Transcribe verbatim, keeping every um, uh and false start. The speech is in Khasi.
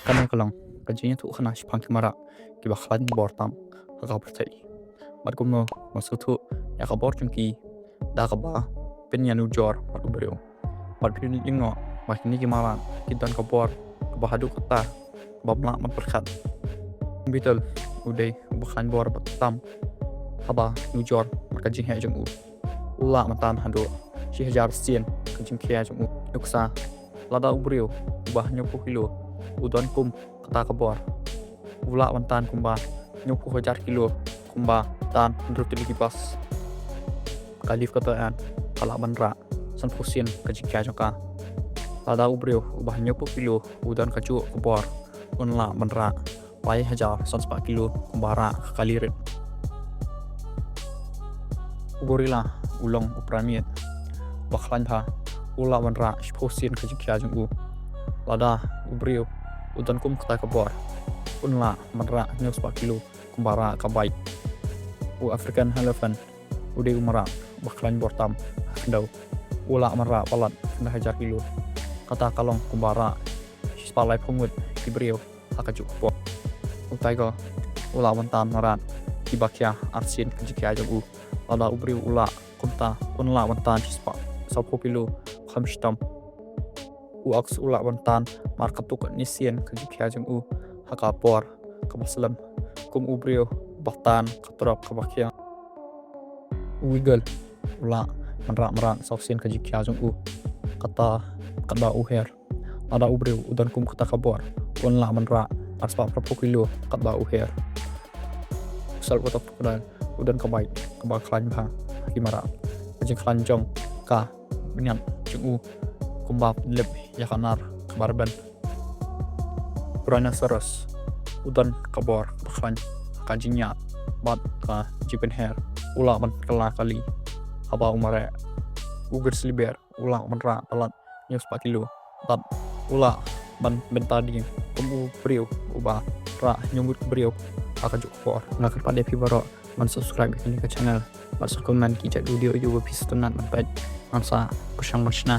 Kane ka long ka jingïathuh khana shaphang ki mrad kiba khlaiñ bor tam ha ka pyrthei. Bad kumno ngin sngewthuh ïa ka bor jong ki da kaba pynïaid nujor bad u briew. Bad phi lyngngoh ba kine ki mrad ki don ka bor kaba haduh katta kaba ym lah ban pyrkhat. Beetle u dei uba khlaiñ bor bad tam haba nujor bad ka jingheh jong u. U lah ban tan haduh shi hajar sien ka jingkhia jong u. Nuksa, lada u briew uba hynñiewphew kilo u don kum kata ka bor, u lah ban tan kumba hynñiewphew hajar kilo, kumba tan hynriew tylli ki bus. Ka lift kata ka lah ban rah sanphew sien ka jingkhia jong ka. Lada u briew uba hynñiewphew kilo u don kajuh ka bor, un lah ban rah lai hajar san spah kilo kumba rah ka kali rit. U gorilla u long u primate uba khlaiñ bha, u lah ban rah shiphew sien ka jingkhia jong u. Lada u briew u don kum kata ka bor, un lah ban rah hynñiew spah kilo kumba rah ka bike. U African elephant u dei u mrad uba khlaiñ bor tam ha khyndew. U lah ban rah palat khyndai hajar kilo. Kata ka long kumba rah shi spah laiphew ngut ki briew ha kajuh ka por. U tiger u lah ban tan mrad kiba khia ar sien ka jingkhia jong u. Lada u briew u lah kumta, un lah ban tan shi spah sawphew kilo kham shitom. U ox u lah ban tan mar katto katne sien ka jingkhia jong u ha ka por kaba slem, kum u briew ba tan ka trok kaba khia. U eagle u lah ban rah mrad saw sien ka jingkhia jong u. Kata katba u her. Lada u briew u don kum kata ka bor, un lah ban rah ar spah phraphew kilo katba u her. U saltwater crocodile u don ka bite kaba khlaiñ bha ha ki mrad. Ka jingkhlaiñ jong ka bniat jong u kumba lip ïa ka nar kaba rben. U rhinoceros u don ka bor kaba khlaiñ ha ka jingïaid bad ka jingpynher. U lah ban kylla kali haba u mareh. U grizzly bear u lah ban rah palat hynñiew spah kilo. Bad u lah ban bynta dien kum u briew uba rah hynñiew ngut ki briew ha kajuh ka por. Nga kyrpad ïa phi baroh ban subscribe ïa kane ka channel bad sa comment ki jait video ïa uba phi sngewtynnat ban peit. Ngan sa pyrshang ban shna